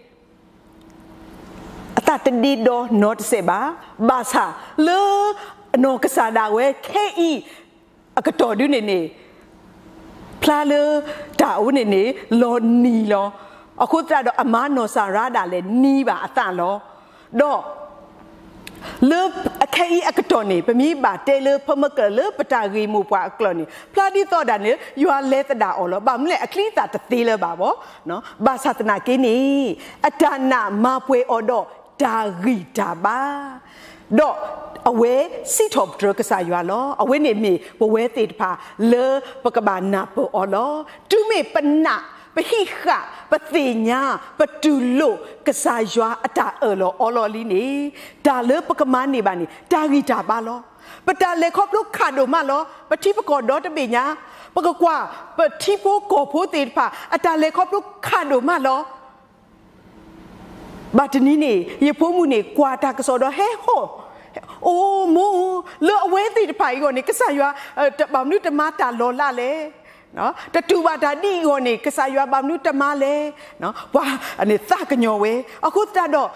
အသးတဒ့ဒီနီတစဲးဘၣ်. ဘၣ်ဆၣ်လၢအနီၢ်ကစၢ်ဒၣ်ဝဲခဲအံၤအကတီၢ်ဒုန့ၣ်န့ၣ် ဖျါလၢတၢ်အဝဲန့ၣ်န့ၣ် လီၤနံၤလီၤ. အဃိသတးဒီးအမါနီၢ်စၤရါဒၣ်လဲာ်နံၤဘၣ်အသးလီၤ. ဒီး လၢအခဲအံၤအကတီၢ်န့ၣ် ပမ့ၢ်ဘၣ်တဲလၢပမ့ၢ်ကၢၣ်လၢပတၢ်ဂ့ၢ်မိၢ်ပှၢ်အကျိာ်န့ၣ် ဖျါဒ်သိးဒၣ်န့ၣ် ယွၤလဲၤသဒၣ်အီၤလီၤ. ဘၣ်မနုၤလဲၣ် အချံအသၣ်တသ့လၢၤဘၣ်ဘၣ်. ဘၣ်ဆၣ်သနာ်က့န့ၣ် အတၢ်နာ်မၤပှဲၤအီၤဒီးတၢ်ဂံၢ်တၢ်ဘါ ဒီးအဝဲစံးထီၣ်ပတြၢၤကစၢ်ယွၤလီၤ. အဝဲန့ၣ်မ့ၢ်ပဝဲသ့ၣ်တဖၣ်လၢပကဘၣ်နၢ်ပၢၢ်အီၤလီၤ. တုၤမ့ၢ်ပနာ် ပဟံးဃာ် ပသ့ၣ်ညါ ပတူၢ်လိာ်ကစၢ်ယွၤအတၢ်အၢၣ်လီၤအီလီၤလံန့ၣ် တၢ်လၢပကမၤန့ၢ်ဘၣ်န့ၣ် တၢ်ဂံၢ်တၢ်ဘါလီၤ. ပတၢ်လဲၤခီဖျိခးဒိၣ်မးလီၤ. ပထံပကီၢ်ဒီတဘ့ၣ်ညါ ပကကွၢ် ပထံဖိကီၢ်ဖိသ့ၣ်တဖၣ် အတၢ်လဲၤခီဖျိခးဒိၣ်မးလီၤ. ဘၣ်တနံၤန့ၣ် ယဖိမုၣ်န့ၣ် ကွၢ်တၢ်ကစီၣ်ဒီးဟဲဟီၣ်, အိၣ်မိၢ်, လၢအဝဲသ့ၣ်တဖၣ်အံၤအဂီၢ်န့ၣ် ကစၢ်ယွၤ ဘၣ်မနုၤတမၤတၢ်လီၤလးလဲၣ်. တတူၢ်ဘၣ်တၢ်ဒ်အံၤအဂီၢ်န့ၣ် ကစၢ်ယွၤဘၣ်မနုၤတမၤလဲၣ်. ပှၤန့ၣ်သးကညီၤဝဲ. အဃိသတးဒီး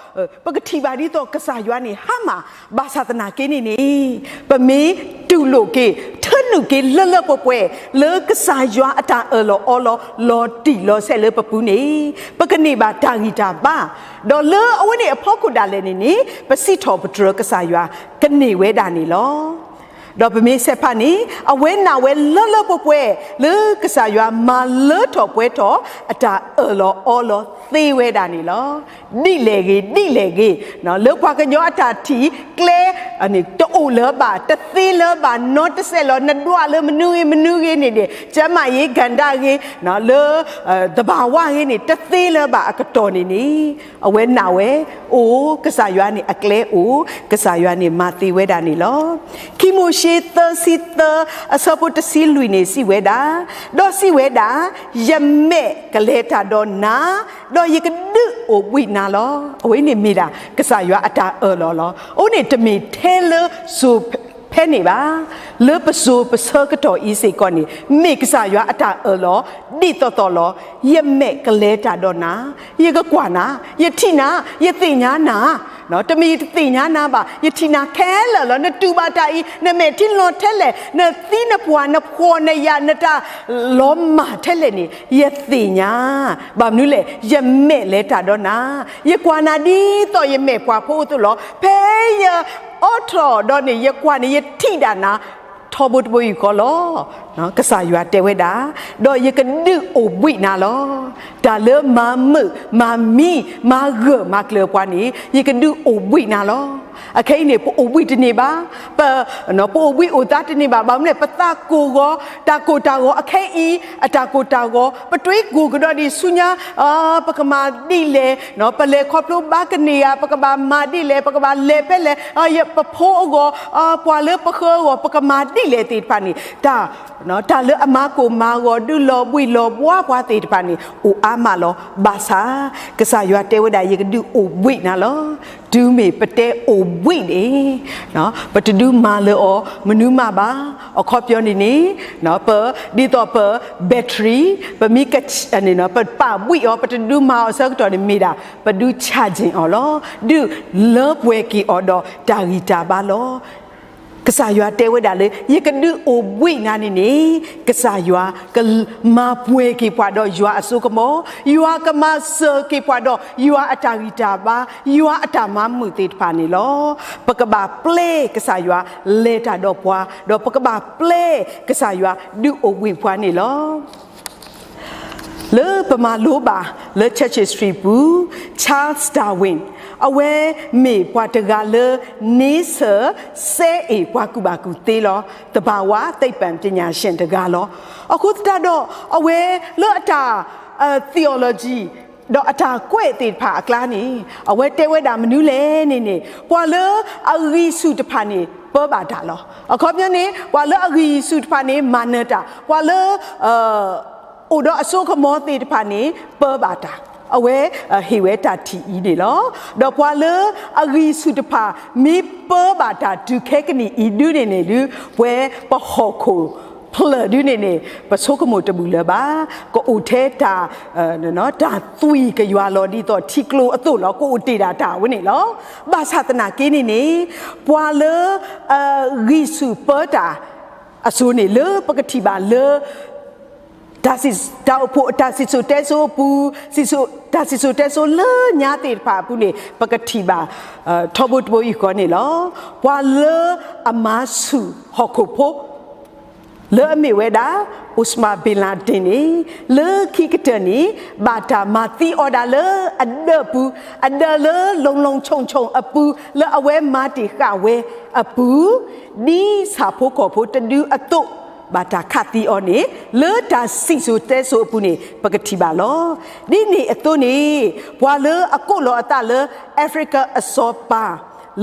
ပကထံၣ်ဘၣ်ဒ်သိးကစၢ်ယွၤန့ၣ် ဟါမၢ်, ဘၣ်ဆၣ်သနာ်က့န့ၣ်န့ၣ် ပမ့ၢ်တူၢ်လိာ်က့ၤ ထၢနုာ်က့ၤလၢလၢပှဲၤပှဲၤ လၢကစၢ်ယွၤအတၢ်အၢၣ်လီၤအီလီၤ လီၤတံၢ်လီၤဆဲးလၢပပူၤန့ၣ် ပကန့ၢ်ဘၣ်တၢ်ဂံၢ်တၢ်ဘါ, ဒီးလၢအဝဲန့ၣ်အဖီခိၣ်ဒၣ်လဲာ်န့ၣ်န့ၣ် ပစံးထီၣ်ပတြၢၤကစၢ်ယွၤ ကန့ၢ်ဝဲဒၣ်န့ၣ်လီၤ. ဒီးပမ့ၢ်ဆဲးဖးန့ၣ် အဝဲနာ်ဝဲလၢလၢပှဲၤပှဲၤ လၢကစၢ်ယွၤမၤလၢထီၣ်ပှဲၤထီၣ် အတၢ်အၢၣ်လီၤအီလီၤသ့ဝဲဒၣ်န့ၣ်လီၤ. ဒ်လဲၣ်ဂ့ၤ ဒ်လဲၣ်ဂ့ၤ, လၢပှၤကညီအတၢ်ထံၣ်ကျဲ တအိၣ်လၢၤဘၣ် တသ့လၢၤဘၣ် နီတစဲးလီၤ. နဒွးလၢမနုၤဂ့ၤမနုၤဂ့ၤန့ၣ်န့ၣ် ကျန်းမာရေးကဏ္ဍဂ့ၤ လၢ သဘာဝဂ့ၤန့ၣ် တသ့လၢၤဘၣ်အကတီၢ်န့ၣ်န့ၣ် အဝဲနာ်ဝဲ အိၣ် ကစၢ်ယွၤန့ၣ်အကျဲအိၣ် ကစၢ်ယွၤန့ၣ်မၤသ့ဝဲဒၣ်န့ၣ်လီၤ. ခံမိၤၡ့သၢဆံသၢ အဆၢဖိတဆံလွံၢ်န့ၣ်စံးဝဲဒၣ်, ဒီးစံးဝဲဒၣ်, ယမဲာ်ကလဲၤတၢ်ဒီးနၤ, ဒီးယကဒုးအိၣ်ဘှံးနၤလီၤ. အဝဲန့ၣ်မ့ၢ်ဒၣ် ကစၢ်ယွၤအတၢ်အၢၣ်လီၤလီၤ. အဝဲန့ၣ်တမ့ၢ်ထဲလၢ စိၤဖဲန့ၣ်ဘၣ်, လၢပစိၤပဆၢကတီၢ်အံၤစ့ၢ်ကီးန့ၣ် မ့ၢ်ကစၢ်ယွၤအတၢ်အၢၣ်လီၤ ဒ်သိးသိးလီၤ. ယမဲာ်ကလဲၤတၢ်ဒီးနၤ, ယကကွၢ်နၤ, ယထံၣ်နၤ, ယသ့ၣ်ညါနၤ တမ့ၢ်ယတသ့ၣ်ညါနၤဘၣ်, ယထံၣ်နၤခဲလၢာ်လီၤ. နတူၢ်ဘၣ်တၢ်အံၤ, နမဲာ်ထံလီၤထဲလဲၣ်, နသံနပှၢ် နဖှီၣ်နယာ် နတၢ်လီၤမၢ်ထဲလဲၣ်န့ၣ် ယသ့ၣ်ညါ. ဘၣ်မနုၤလဲၣ်, ယမဲာ်လဲၤတၢ်ဒီးနၤ, ယကွၢ်နၤဒ်သိးယမဲာ်ပှၤဖိအသိးလီၤ. ဖဲယအိးထီၣ်ဒီးန့ၣ် ယကွၢ်န့ၣ် ယထံၣ်ဒၣ်နၤ ထီဘိတဘိယူၢ်ဃီလီၤ. ကစၢ်ယွၤတဲဝဲဒၣ်, ဒီးယကဒုးအိၣ်ဘှံးနၤလီၤ. တၢ်လၢမၤမုာ်မၤမံမၤဂၢၢ်မၤကျၢၤပှၤန့ၣ် ယကဒုးအိၣ်ဘှံးနၤလီၤ. အခဲအံၤန့ၣ် ပအိၣ်ဘှံးတန့ၢ်ဘၣ်, ပ ပအိၣ်ဘှံးအိၣ်သါတန့ၢ်ဘၣ်. ဘၣ်မနုၤလဲၣ်, ပသးကိၢ်ဂီၤ, တၢ်ကိၢ်တၢ်ဂီၤ, အခဲအံၤ အတၢ်ကိၢ်တၢ်ဂီၤ, ပတွ့ကိၢ်ကဒီးဒံးဆူညါ, ပကမၤဒ်လဲၣ်, ပလဲၤခီဖျိဘၣ်ကန့ၢ်ဧါ, ပကဘၣ်မၤဒ်လဲၣ်, ပကဘၣ်လဲၤဖဲလဲၣ်, ပဖိအဂီၢ်, ပှၤလၢပဃၢၤအဂီၢ်, ပကမၤဒ်လဲၣ်သ့ၣ်တဖၣ်န့ၣ်, တၢ် တၢ်လၢအမၤကိၢ်မၤဂီၤ ဒုးလီၤဘှံးလီၤဘှါပှၤသ့ၣ်တဖၣ်န့ၣ် အိၣ်အါမးလီၤ. ဘၣ်ဆၣ် ကစၢ်ယွၤတဲဝဲဒၣ် ယကဒုးအိၣ်ဘှံးနၤလီၤ. တုၤမ့ၢ်ပတဲအိၣ်ဘှံးန့ၣ် ပတဒုးမၤလၢအီၤမနုၤမးဘၣ်. အခီပညီန့ၣ်န့ၣ် ပ ဒ်သိးပ battery ပမ့ၢ်က ပပာ်ဘှံးအီၤ ပတဒုးမၤအီၤအဆၢကတီၢ်န့ၣ်မ့ၢ်ဒၣ် ပဒုး charging အီၤလီၤ. ဒုးလၢပှဲၤက့ၤအီၤဒီးတၢ်ဂံၢ်တၢ်ဘါလီၤ. ကစၢ်ယွၤတဲဝဲဒၣ်လၢ ယကဒုးအိၣ်ဘှံးနၤန့ၣ်န့ၣ် ကစၢ်ယွၤကမၤပှဲၤက့ၤပှၤဒီးယွၤအစိကမီၤ, ယွၤကမၤစၢၤက့ၤပှၤဒီးယွၤအတၢ်ဂံၢ်တၢ်ဘါ, ယွၤအတၢ်မၤမုာ်သ့ၣ်တဖၣ်န့ၣ်လီၤ. ပကဘၣ်ပျဲကစၢ်ယွၤလဲၤတၢ်ဒီးပှၤ, ဒီးပကဘၣ်ပျဲကစၢ်ယွၤဒုးအိၣ်ဘှံးပှၤန့ၣ်လီၤ. လၢပမၤလိဘၣ်လၢ Church History ပူၤ Charles Darwin အဝဲမ့ၢ်ပှၤတဂၤလၢ န့ဆၢၣ်စဲအ့ၣ်ပှၤကူၣ်ဘၣ်ကူၣ်သ့လီၤ. သဘာဝသိပ္ပံပညာရှင်တဂၤလီၤ. အဃိသတးဒီး အဝဲလၢအတၢ် theology ဒီးအတၢ်ကွဲးသ့ၣ်တဖၣ်အကျါန့ၣ် အဝဲတဲဝဲဒၣ်မနုၤလဲၣ်န့ၣ်န့ၣ် ပှၤလၢအဂံၢ်ဆူၣ်တဖၣ်န့ၣ် ပၢဘၣ်တၢ်လီၤ. အခီပညီန့ၣ် ပှၤလၢအဂံၢ်ဆူၣ်တဖၣ်န့ၣ် မၤနၢၤတၢ်, ပှၤလၢ အိၣ်ဒီးအစိကမီၤသ့ၣ်တဖၣ်န့ၣ် ပၢဘၣ်တၢ်, အဝဲဟ့ၣ်ဝဲတၢ်ထံၣ်အံၤန့ၣ်လီၤ. ဒီးပှၤလၢအဂံၢ်ဆူၣ်တဖၣ် မ့ၢ်ပၢဘၣ်တၢ်တုၤခဲကနံၣ်အံၤဒုန့ၣ်န့ၣ်ဒု ပဝဲပဟီၣ်ခိၣ်ဖျၢၣ်ဒုန့ၣ်န့ၣ် ပဆိကမိၣ်တမုာ်လၢၤဘၣ်. ကအိၣ်ထဲတၢ် တၢ်သွံၣ်ကယွၤလီၤ ဒ်သိးထံကျိအသိးလီၤ. ကအိၣ်တ့ၢ်ဒၣ်တၢ်ဝဲန့ၣ်လီၤ. ဘၣ်ဆၣ်သနာ်က့န့ၣ်န့ၣ် ပှၤလၢ ဂံၢ်ဆူၣ်ပၢတၢ်အစိၤန့ၣ် လၢပကထံၣ်ဘၣ်လၢ တၢ်စံၣ်စိၤတဲစိၤအပူၤ, တၢ်စံၣ်စိၤတဲစိၤလၢညါသ့ၣ်တဖၣ်အပူၤန့ၣ် ပကထံၣ်ဘၣ် ထီဘိတဘိယူၢ်ဃီန့ၣ်လီၤ. ပှၤလၢအမၤဆူၣ်ဟီၣ်ခိၣ်ဖိ လၢအမ့ၢ်ဝဲဒၣ် Osama bin Laden န့ၣ် လၢခံကတၢၢ်န့ၣ် ဘၣ်တၢ်မၤသံအီၤဒၣ်လၢအဒၢးပူၤ, အဒၢးလၢလီၤလီၤဆီဆီအပူၤ လၢအဝဲမၤတ့ၢ်ဃာ်ဝဲအပူၤ, ဒ်ဆၣ်ဖိကီၢ်ဖိတဒုအသိး ဘၣ်တၢ်ခးသံအီၤန့ၣ် လၢတၢ်စံၣ်စိၤတဲစိၤအပူၤန့ၣ် ပကထံၣ်ဘၣ်လီၤ. ဒ်န့ၣ်အသိးန့ၣ် ပှၤလၢအကိးလီၤအသးလၢ Africa အစီၤပၤ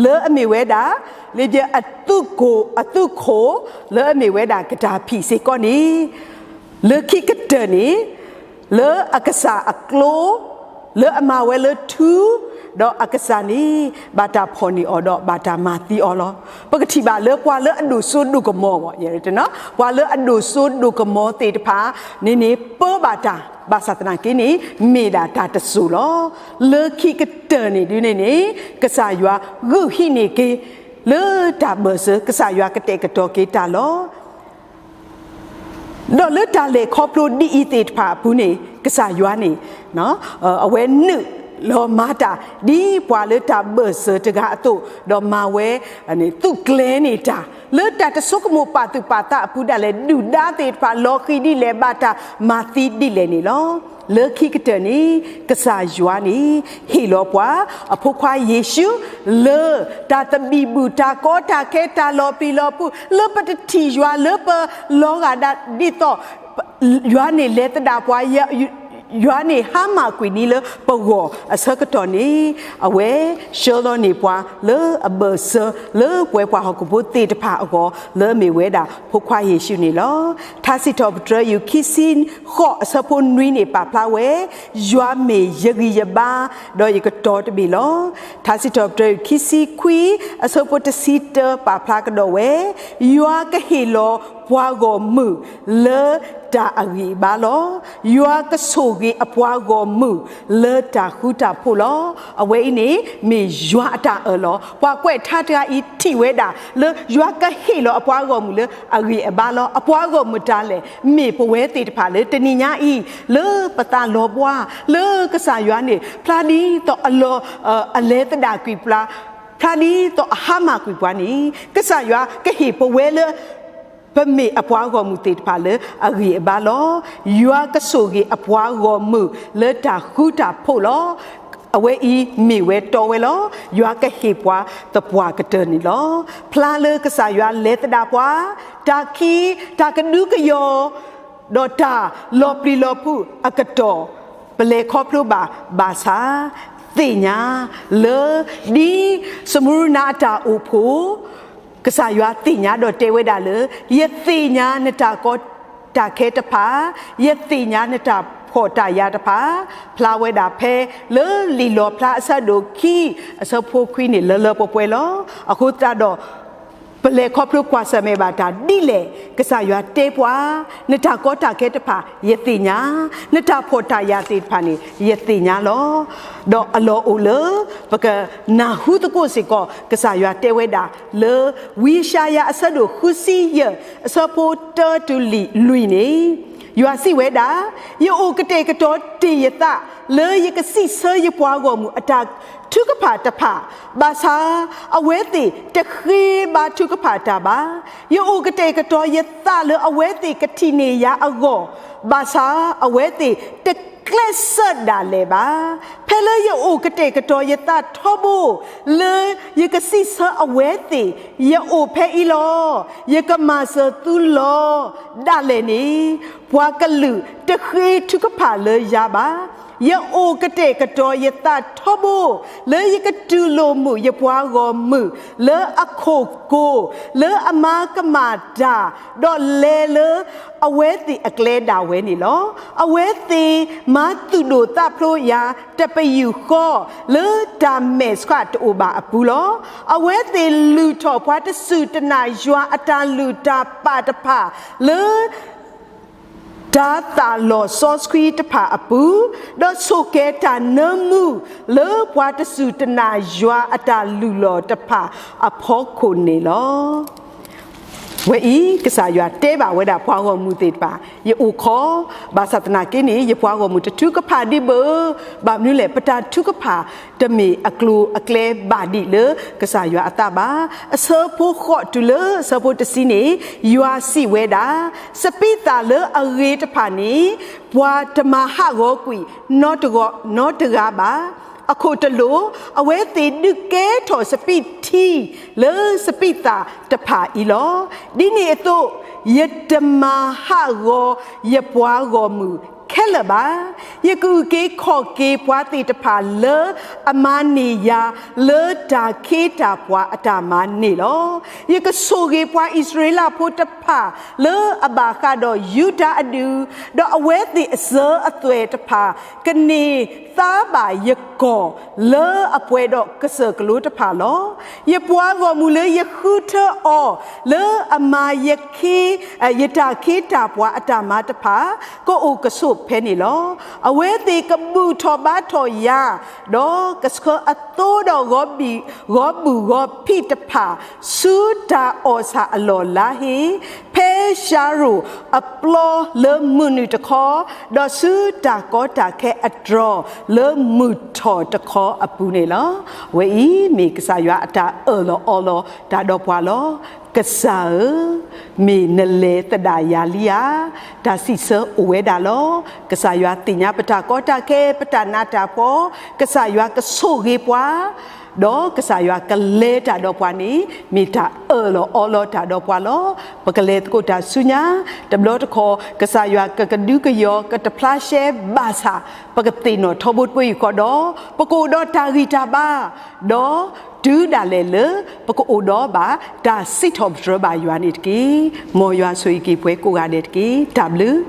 လၢအမ့ၢ်ဝဲဒၣ် လၢအသုးခိၣ် လၢအမ့ၢ်ဝဲဒၣ် Gaddafi စ့ၢ်ကီးန့ၣ် လၢခံကတၢၢ်န့ၣ် လၢအကစၢ်အကျိ လၢအမၤဝဲလၢထူ, ဒီးအကစၢ်န့ၣ် ဘၣ်တၢ်ဖီၣ်န့ၢ်အီၤဒီးဘၣ်တၢ်မၤသံအီၤလီၤ. ပကထံၣ်ဘၣ်လၢပှၤလၢအဒိၣ်စိဒိၣ်ကမီၤ ပှၤလၢအဒိၣ်စိဒိၣ်ကမီၤသ့ၣ်တဖၣ်န့ၣ်န့ၣ် ပၢဘၣ်တၢ်, ဘၣ်ဆၣ်သနာ်က့န့ၣ် မ့ၢ်ဒၣ်တၢ်တစိၤလီၤ. လၢခံကတၢၢ်န့ၣ်ဒုန့ၣ်န့ၣ် ကစၢ်ယွၤဂုာ်ဟံးန့ၢ်က့ၤ လၢတၢ်ဘၢၣ်စၢၤ ကစၢ်ယွၤကတဲာ်ကတီၤက့ၤတၢ်လီၤ. ဒီးလၢတၢ်လဲၤခီဖျိဒ်အံၤသ့ၣ်တဖၣ်အပူၤန့ၣ် ကစၢ်ယွၤန့ၣ် အဝဲနုာ်လီၤမၤတၢ် ဒ်ပှၤလၢတၢ်ဘၢၣ်စၢၤတဂၤအသိး, ဒီးမၤဝဲ သုးကျဲၤန့ၢ်တၢ် လၢတၢ်တဆိကမိၣ်ပာ်သူၣ်ပာ်သးအပူၤဒၣ်လဲာ် ဒုၣ်ဒါသ့ၣ်တဖၣ်လီၤဃံၤဒ်လဲၣ် ဘၣ်တၢ်မၤသံဒ်လဲၣ်န့ၣ်လီၤ. လၢခံကတၢၢ်န့ၣ် ကစၢ်ယွၤန့ၣ် ဟ့ၣ်လီၤပှၤ အဖိခွါယ့ၣ်ၡူး လၢတၢ်သဘံၣ်ဘုၣ် တၢ်ကီတၢ်ခဲ တၢ်လီၤပျံၤလီၤဖုး လၢပတထံၣ်ယွၤ လၢပလီၤဂာ်ဒၣ်ဒ်သိး ယွၤန့ၣ်လဲၤသဒၣ်ပှၤ ယွၤန့ၣ်ဟါမၢ်ကွံာ်နံၤလၢပဂီၢ်အဆၢကတီၢ်န့ၣ် အဝဲဆှၢလီၤန့ၢ်ပှၤလၢအဘၢၣ်စၢၤ လၢပဝဲပှၤဟီၣ်ခိၣ်ဖိသ့ၣ်တဖၣ်အဂီၢ် လၢအမ့ၢ်ဝဲဒၣ်ဖိခွါယ့ၣ်ၡူးန့ၣ်လီၤ. ထါစံးထီၣ်ပတြၢၤယူၢ်ခံဆံဃိးအဆၢဖိနွံန့ၣ် ပာ်ဖျါဝဲ ယွၤမ့ၢ်ယဂံၢ်ယဘါ ဒီးယကတီၤတဘ့ၣ်လီၤ. ထါစံးထီၣ်ပတြၢၤယူၢ်ခံဆံခွံအဆၢဖိတဆံတၢ ပာ်ဖျါကဒီးဝဲ ယွၤကဟ့ၣ်လီၤ ပှၤဂီၢ်မုၢ်လၢတၢ်အဂံၢ်အဘါလီၤ. ယွၤကဆိၣ်ဂ့ၤအပှၤဂီၢ်မုၢ်လၢတၢ်ဃူတၢ်ဖိးလီၤ. အဝဲအံၤန့ၣ် မ့ၢ်ယွၤအတၢ်အၢၣ်လီၤ. ပှၤကွဲးထါတဂၤအံၤထံၣ်ဝဲဒၣ်လၢယွၤကဟ့ၣ်လီၤအပှၤဂီၢ်မုၢ်လၢအဂံၢ်အဘါလီၤ. အပှၤဂီၢ်မုၢ်တၢ်လဲၣ် မ့ၢ်ပဝဲသ့ၣ်တဖၣ်လၢတနံၤညါအံၤ လၢပသးလီၤဘှါ လၢကစၢ်ယွၤန့ၣ် ဖျါဒ်သိးအလီၤ အလဲၤသဒၣ်ကွံာ်ပှၤ ဖျါဒ်သိးအဟါမၢ်ကွံာ်ပှၤန့ၣ် ကစၢ်ယွၤကဟ့ၣ်ပဝဲလၢ ပမ့ၢ်အပှၤဂီၢ်မုၢ်သ့ၣ်တဖၣ်လၢအဂံၢ်အဘါလီၤ. ယွၤကဆိၣ်ဂ့ၤအပှၤဂီၢ်မုၢ်လၢတၢ်ဃူတၢ်ဖိးလီၤ. အဝဲအံၤမ့ၢ်ဝဲတီဝဲလီၤ. ယွၤကဟ့ၣ်ပှၤသပှၢ်ကတၢၢ်န့ၣ်လီၤ. ဖျါလၢကစၢ်ယွၤလဲၤသဒၣ်ပှၤ တၢ်ခံ တၢ်ကဒုကယီၤ ဒီးတၢ်လီၤပျံၤလီၤဖုးအကတီၢ် ပလဲၤခီဖျိဘၣ်ဘၣ်ဆၣ် သ့ၣ်ညါလၢ ဒ်စမူရနၤအတၢ်အိၣ်ဖှိၣ် ကစၢ်ယွၤသ့ၣ်ညါဒီးတဲဝဲဒၣ်လၢ ယသ့ၣ်ညါနတၢ်ကီတၢ်ခဲတဖၣ်, ယသ့ၣ်ညါနတၢ်ဖှီၣ်တၢ်ယာ်တဖၣ်, ဖျါဝဲဒၣ်ဖဲလၢလံာ်လီၣ်ဖျါအဆၢဒိၣ်ခံ အဆၢဖိခွံန့ၣ် လၢလၢပှဲၤပှဲၤလီၤ. အဃိသတးဒီး ပလဲၤခီဖျိကွၢ်ဆၢၣ်မဲာ်ဘၣ်တၢ်ဒ်လဲၣ်, ကစၢ်ယွၤတဲပှၤ, နတၢ်ကီတၢ်ခဲတဖၣ် ယသ့ၣ်ညါ, နတၢ်ဖှီၣ်တၢ်ယာ်သ့ၣ်တဖၣ်န့ၣ် ယသ့ၣ်ညါလီၤ. ဒီးအလီၢ်အိၣ်လၢ ပကနၢ်ဟူသကိးစ့ၢ်ကီး ကစၢ်ယွၤတဲဝဲဒၣ်လၢ ဝံယၡါယၤအဆၢဒိၣ်ဃုဆံယဲၢ် အဆၢဖိတၢတုၤလွံၢ်န့ၣ်, ယွၤစံးဝဲဒၣ်, ယအိၣ်ကတဲာ်ကတီၤတ့ၢ်ယသး လၢယကစံးဆၢယပှၤဂီၢ်မုၢ်အတၢ်ထုကဖၣ်တဖၣ်, ဘၣ်ဆၣ်အဝဲသ့ၣ်တဃ့ဘါထုကဖၣ်တၢ်ဘၣ်. ယအိၣ်ကတဲာ်ကတီၤယသးလၢအဝဲသ့ၣ်ကထံၣ်န့ၢ်ယၤအဂီၢ်, ဘၣ်ဆၣ်အဝဲသ့ၣ်တကျဲးစၢးဒၣ်လဲာ်ဘၣ်. ဖဲလၢယအိၣ်ကတဲာ်ကတီၤယသးထီဘိ လၢယကစံးဆၢအဝဲသ့ၣ်, ယအိၣ်ဖဲအံၤလီၤ. ယကမၤစၢၤသုလီၤ. ဒၣ်လဲာ်န့ၣ် ပှၤကလုာ်တဃ့ထုကဖၣ်လၢယၤဘၣ်. ယအိၣ်ကတဲာ်ကတီၤယသးထီဘိ လၢယကတူၢ်လိာ်မုာ်ယပှၤဂီၢ်မုၢ် လၢအခိၣ်ကိၤ, လၢအမၤကမၣ်တၢ်, ဒီးလဲၤလၢအဝဲသ့ၣ်အကျဲဒၣ်ဝဲန့ၣ်လီၤ. အဝဲသ့ၣ်မၤသူၣ်ဒိၣ်သးဖျိးယၤ တပယူာ်ဃီ လၢတၢ်မဲာ်ဆှးတအိၣ်ဘၣ်အပူၤလီၤ. အဝဲသ့ၣ်လုၢ်ထီၣ်ပှၤတစူၢ်တနာ်ယွၤအတၢ်လုၢ်တၢ်ပာ်တဖၣ် လၢ တၤသၣ်လီၤစီဆှံတဖၣ်အပူၤ, ဒီးဆိၣ်ကဲၤတၢ်နၢမူ လၢပှၤတစူၢ်တနာ်ယွၤအတၢ်လုၢ်လီၢ်တဖၣ်အဖီခိၣ်န့ၣ်လီၤ. ဝဲအံၤ ကစၢ်ယွၤတဲဘၣ်ဝဲဒၣ်ပှၤဂီၢ်မုၢ်သ့ၣ်တဖၣ်, ယအိၣ်ခိး, ဘၣ်ဆၣ်သနာ်က့န့ၣ် ယပှၤဂီၢ်မုၢ်တထုကဖၣ်ဒံးဘၣ်. ဘၣ်မနုၤလဲၣ်, ပတၢ်ထုကဖၣ်တမ့ၢ်အကျိၤအကျဲဘၣ်ဒံးလၢကစၢ်ယွၤအသးဘၣ်. အဆၢဖိဃိးတုၤလၢအဆၢဖိတဆံန့ၣ်, ယွၤစံးဝဲဒၣ်, စပံးသၣ်လၢအဂ့ၤတဖၣ်န့ၣ် ပှၤတမၤဟးဂီၤကွံာ်နီတဂၤဘၣ်. အခိၣ်တလိာ်, အဝဲသ့ၣ်ဒုးကဲထီၣ်စပံးထံလၢစပံးသၣ်တဖၣ်အံၤလီၤ. ဒ်န့ၣ်အသိး, ယတမၤဟးဂီၤယပှၤဂီၢ်မုၢ်ခဲလၢာ်ဘၣ်. ယကအုၣ်က့ၤခီၣ်က့ၤပှၤသ့ၣ်တဖၣ်လၢအမၤန့ၢ်ယၤ လၢတၢ်ခ့တၢ်ပှၤအတၢ်မၤန့ၣ်လီၤ. ယကဆိၣ်ဂ့ၤပှၤအံၣ်စရ့လးဖိတဖၣ်လၢအဘၣ်ဃးဒီးယူဒၤအဒုၣ်, ဒီးအဝဲသ့ၣ်အစၢၤအသွဲၣ်တဖၣ် ကန့ၢ်သါဘၣ်ယကီၢ်လၢအပှဲၤဒီးကစၢၢ်ကလိတဖၣ်လီၤ. ယပှၤဂီၢ်မုၢ်လၢယဃုထၢအီၤလၢအမၤယခ့, ယတၢ်ခ့တၢ်ပှၤအတၢ်မၤတဖၣ် ကအိၣ်ကဆိးဖဲန့ၣ်လီၤ. အဝဲသ့ၣ်ကဘူၣ်ထီၣ်ဘါထီၣ်ယၤ, ဒီးကဆှၢအသိဒီးဂီၤဘူၣ်ဂီၤဖံးတဖၣ် ဆူတၢ်အီၣ်ဆၣ်အလီၢ်လါဟ့, ဖဲၡၤရိၣ်အပျီလၢမုၢ်နုာ်တခီ, ဒီးဆူတၢ်ကီတၢ်ခဲအတြီၤလၢမုၢ်ထီၣ်တခီအပူၤန့ၣ်လီၤ. အဝဲအံၤမ့ၢ်ကစၢ်ယွၤအတၢ်အၢၣ်လီၤအီလီၤတၢ်ဒီးပှၤလီၤ. ကစၢ်ဧၢ, မ့ၢ်နလဲၤသဒၣ်ယၤလံဧါ. တၢ်စံးဆၢအိၣ်ဝဲဒၣ်လီၤ. ကစၢ်ယွၤသ့ၣ်ညါပတၢ်ကီတၢ်ခဲ ပတၢ်နးတၢ်ဖှီၣ်, ကစၢ်ယွၤကဆိၣ်ဂ့ၤပှၤ ဒီးကစၢ်ယွၤကလဲၤတၢ်ဒီးပှၤန့ၣ် မ့ၢ်တၢ်အၢၣ်လီၤအီလီၤတၢ်ဒီးပှၤလီၤ. ပကလဲၤသကိးတၢ်ဆူညါ, တဘျီတခီၣ် ကစၢ်ယွၤကကဒုကယီၤ ကတဖျါရှဲဘၣ်ဆၣ် ပကသ့ၣ်နီၣ်ထီဘိတဘိယူၢ်ဃီဒီး ပကအိၣ်ဒီးတၢ်ဂံၢ်တၢ်ဘါ, ဒီးတုၤဒၣ်လဲာ်လၢ ပကအိၣ်ဒီးဘၣ်တၢ်စံးထီၣ်ပတြၢၤဘၣ်ယွၤန့ၣ်တက့ၢ်. မ်ယွၤဆိၣ်ဂ့ၤက့ၤပှၤကိးဂၤဒဲးတက့ၢ်. တၢ်ဘျုး